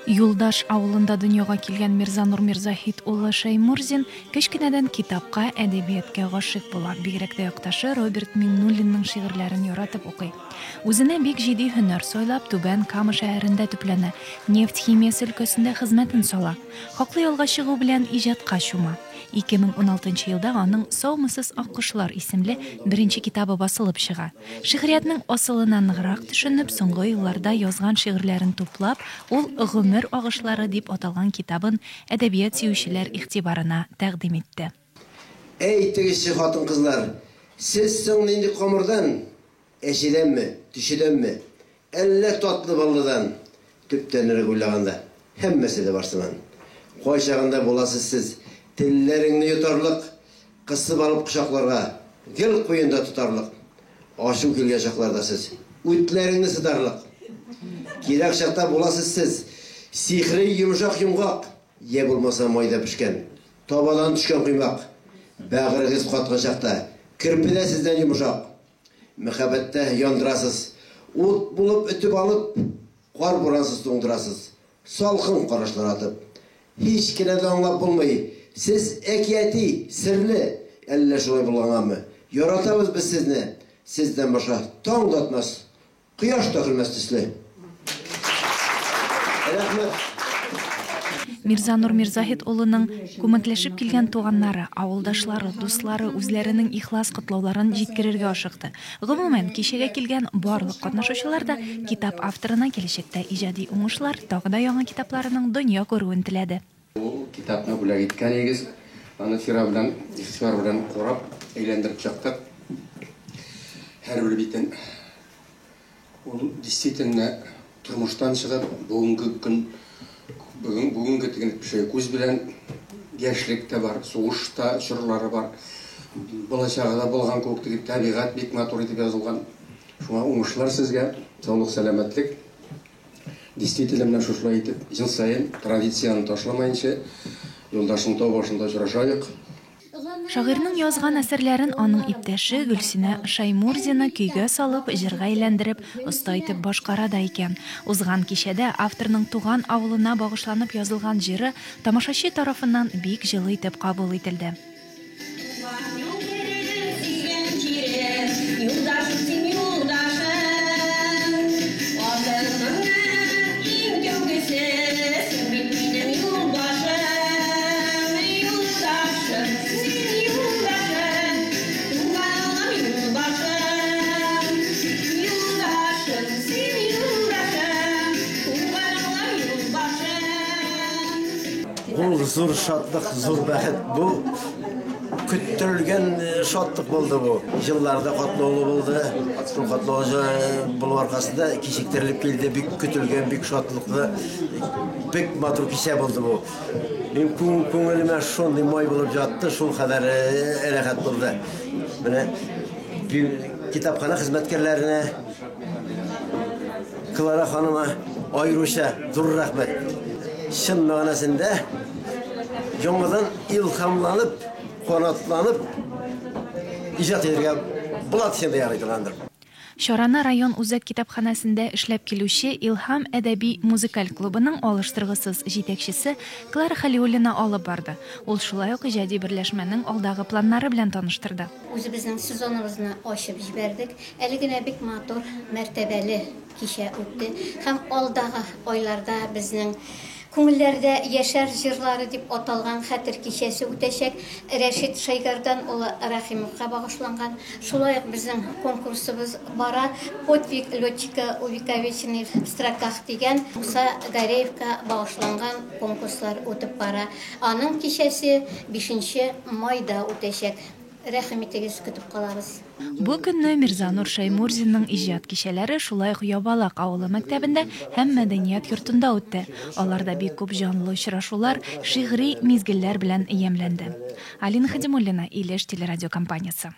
Юлдаш авылында дөньяга килгән Мирзанур Мирзаһит улы Шәймурзин кечкенәдән китапка, әдәбиятка гашыйк була, бигрәк тә якташы Роберт Миңнуллинның шигырьләрен яратып укый. Үзенә бик җитди һөнәр сайлап, Түбән Кама шәһәрендә төпләнә, нефть химиясе өлкәсендә хезмәтен сала. Хаклы ялга чыгу белән иҗатка чума. 2016 елда аның Саумысыз аккошлар исемле беренче китабы басылып чыга. Шигъриятнең асылына ныграк төшенеп, соңгы елларда язган шигырьләрен туплап, ул Гомер агышлары дип аталган китабын әдәбият сөючеләр игътибарына тәкъдим итте. Әйтегезче, хатын-кызлар, сез соң нинди камырдан? Әчедәнме, төчедәнме, әллә татлы баллыдан? Төптәнрәк уйлаганда, һәммәсе дә бар сыман. Кайчагында буласыз сез, телләреңне йотарлык, кысып алып кочакларга, гел куенда тотарлык. Ачу килгән чакларда сез, үтләреңне сытарлык. Кирәк чакта буласыз сез, сихри йомшак йомгак, йә булмаса майда пешкән, табадан төшкән коймак. Бәгырегез каткан чакта, керпе дә сездән йомшак. Мәхәббәттә яндырасыз. Ут булып өтеп алып, кар-бурансыз туңдырасыз. Салкын карашлар атып. Һич кенә дә аңлап булмый. Сез әкияти, серле. Әллә шулай булгангамы? Яратабыз без сезне. Сездән башка таң да атмас. Кояш та көлмәс төсле. Рәхмәт. Мирзанур Мирзаһит улының күмәкләшеп килгән туганнары, авылдашлары, дуслары үзләренең ихлас котлауларын җиткерергә ашыкты. Гомумән, кичәгә килгән барлык катнашучылар да китап авторына киләчәктә иҗади уңышлар, тагы да яңа китапларының дөнья күрүен теләде. Ул китапны бүләк иткән егез. Аны Фира белән, игътибар белән карап, әйләндереп чыктык. Һәрбер битен. Ул действительно тормыштан чыгып, бүгенге көн, бүген, бүгенге теге кеше күз белән яшьлек тә бар, сугыш та чорлары бар. Балачагы да булган кебек теге табигать бик матур итеп язылган. Шуңа уңышлар сезгә, саулык, сәламәтлек. Действительно, менә шушылай итеп ел саен традицияне ташламаенча, Юлдашның тау башында очрашайык. Шагыйрьнең язган әсәрләрен аның иптәше Гөлсинә Шаймурзина көйгә салып, җырга әйләндереп, оста итеп башкара да икән. Узган кичәдә авторның туган авылына багышланып язылган җыры тамашачы тарафыннан бик җылы итеп кабул ителде. Туганның кереген сөйгән җирем, Юлдашым син, юлдашым. Адымыңның иң тәүгесе, Син бит минем юлбашым. Юлдашым, син юлдашым, Туганым юлбашым. Юлдашым, син юлдашым, Туганым юлбашым. Ул зур шатлык, зур бәхет. Бу көттерелгән шатлык булды бу. Елларда катлаулы булды. Шул катлаулы булу аркасында кичектерелеп килде. Бик көтелгән, бик шатлыклы, бик матур кичә булды бу. Мин күңелемә шундый май булып ятты, шул кадәр рәхәт булды. Менә китапханә хезмәткәрләренә, Клара ханыма аеруча зур рәхмәт. Чын мәгънәсендә яңадан илһамланып, канатланып иҗат итәргә була дисәң дә ярый торгандыр. Чараны район үзәк китапханәсендә эшләп килүче Илһам әдәби-музыкаль клубының алыштыргысыз җитәкчесе Клара Хәлиуллина алып барды. Ул шулай ук иҗади берләшмәнең алдагы планнары белән таныштырды. Үзебезнең сезоныбызны ачып җибәрдек. Әле генә бик матур, мәртәбәле кичә үтте. Һәм алдагы айларда безнең Күңелләрдә яшәр җырлары дип аталган хәтер кичәсе үтәчәк. Рәшит Шәйгәрдан улы Рәхимовка багышланган. Шулай ук безнең конкурсыбыз бара. Подвиг летчика увековеченный в строках дигән Муса Гареевка багышланган конкурслар үтеп бара. Аның кичәсе бишенче майда үтәчәк. Рәхим итегез, көтеп калабыз. Бу көнне Мирзанур Шәймурзинның иҗат кичәләре шулай ук Ябалак авылы мәктәбендә һәм мәдәният йортында үтте. Аларда бик күп җанлы очрашулар, шигъри мизгелләр белән ямьләнде. Алина Хадимуллина, Илеш телерадиокомпаниясе.